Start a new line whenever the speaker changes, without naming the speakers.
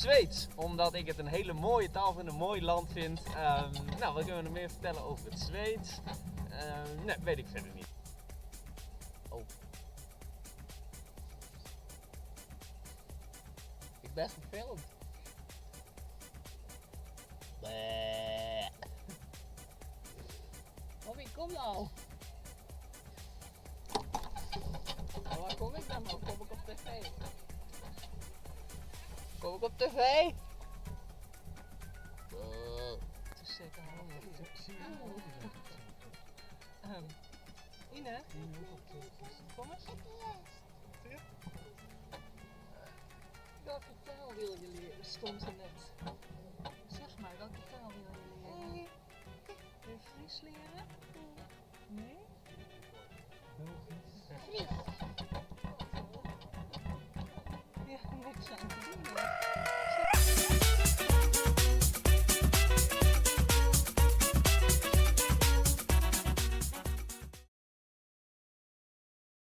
Zweeds, omdat ik het een hele mooie taal vind, een mooi land vind. Nou, wat kunnen we nog meer vertellen over het Zweeds? Nee, weet ik verder niet.
Oh. Ik ben gefilmd. Bleh. Bobby, kom nou. Maar waar kom ik dan nou? Kom ik op tv? Kom ik op tv?
Het is zeker handig. Ine? Kom eens. Welke taal wil je leren? Stond er net. Zeg maar, welke taal wil je leren? Wil je Fries leren? Nee?
Fries.
Ja, niks aan te doen.